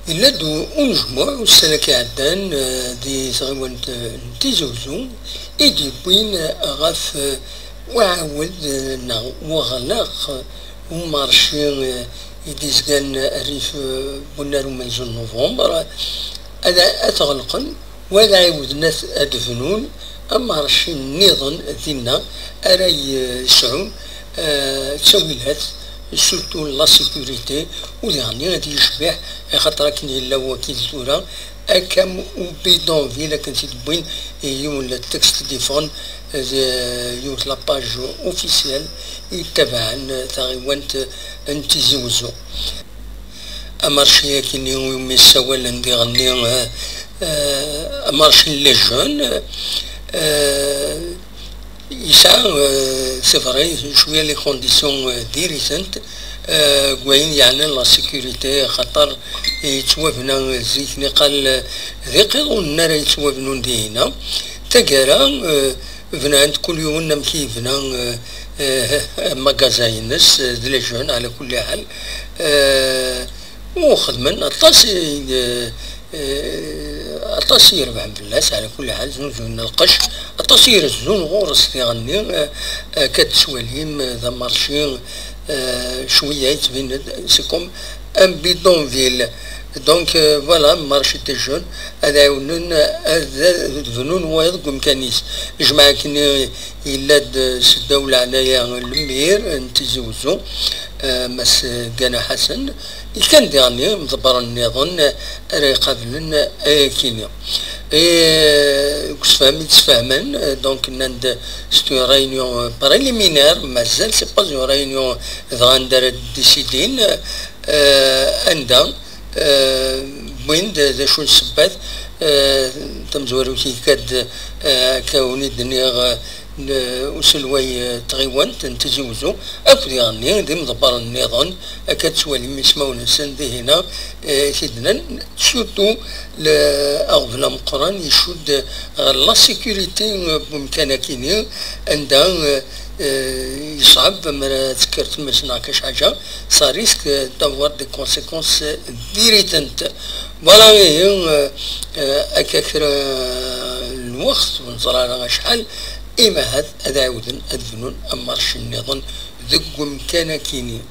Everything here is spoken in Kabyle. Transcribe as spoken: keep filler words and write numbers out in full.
Yella-d unejmuɛ ussan-agi iɛeddan, eh, di tɣiwant, eh, n Tizi Uzzu, i d-yewwin, eh, ɣef, eh, uɛawed, eh, neɣ uɣlaq, eh, umarci, eh, i d-izgan rrif, eh, n unnar umenzu n Nuvember, ad, ad t-ɣelqen, wala iwednat ad d-bnun amarci nniḍen dinna ara yesɛun, eh, ttawilat, surtout la sécurité, u diɣenni ad yecbiḥ, axaṭer akken yella wakil tura, akka u bidonville, akken tt-id-wwin yiwen le texte d-iffɣen, eh, d yiwet la page officielle yettabaɛen taɣiwant n Tizi Uzzu. Amarci-agi-nni umi ssawalen diɣenni, eh, eh, amarci n les jeunes, eh, yesɛa, eh, c'est vrai, cwiya les conditions, eh, diri-tent, eh, deg wayen yeɛnan la sécurité, axaṭer yettwabna zik niqal, eh, d iqiḍunen ara yettwabnun dihina. Taggara, eh, bnan-d kul yiwen amek i yebna, eh, eh, amagaza-ines, eh, d les jeunes, ɛla kulli ḥal. Eh, u xedmen aṭas i, eh, eh, aṭas i irebḥen fell-as, ɛla kulli ḥal, znuzuyen lqecc, aṭas i rezzun ɣur-s diɣenni, eh, akka d-tettwalim, eh, d amarci, eh, cwiya yettbin-d, c'est comme un bidonville. Donc, euh, voilà, marché des jeunes, ad ɛiwnen, ad, ad bnun wayeḍ deg umkan-is. Jmaɛ-agi-nni yella-d s ddaw leɛnaya n lmir n Tizi Uzzu, eh, Mass Gana Ḥasen, i kan diɣenni imḍebbren nniḍen ara iqablen ayagi-nni. Et, euh, deg usefhem i d-sfehmen, euh, donc nnan-d c'est une réunion, euh, préliminaire, mazal c'est pas une réunion, dɣa anda ara d-décidin, euh, anda, euh, wwin-d d acu n ssebbat, euh, tamezwarut ikad, euh, akka wen-id-nniɣ, euh, n uselway, euh, n tɣiwant n Tizi Uzzu, akked diɣenni d imḍebbren nniḍen, akka ad twalim ismawen-nsen dihina, eh, i t-id-nnan, surtout le, aɣbel ameqqran icudd ɣer la sécurité n umkan-agi-nni, anda, eh, eh, yeṣɛeb mi ara tekker tmes neɣ kac ḥaǧa, ça risque d'avoir des conséquences diri-tent. Voilà, ihi, eh, eh, akka kra n lweqt, ur neẓri ara acḥal, imahat ad ɛiwden ad bnun amarci nniḍen deg umkan-agi-nni.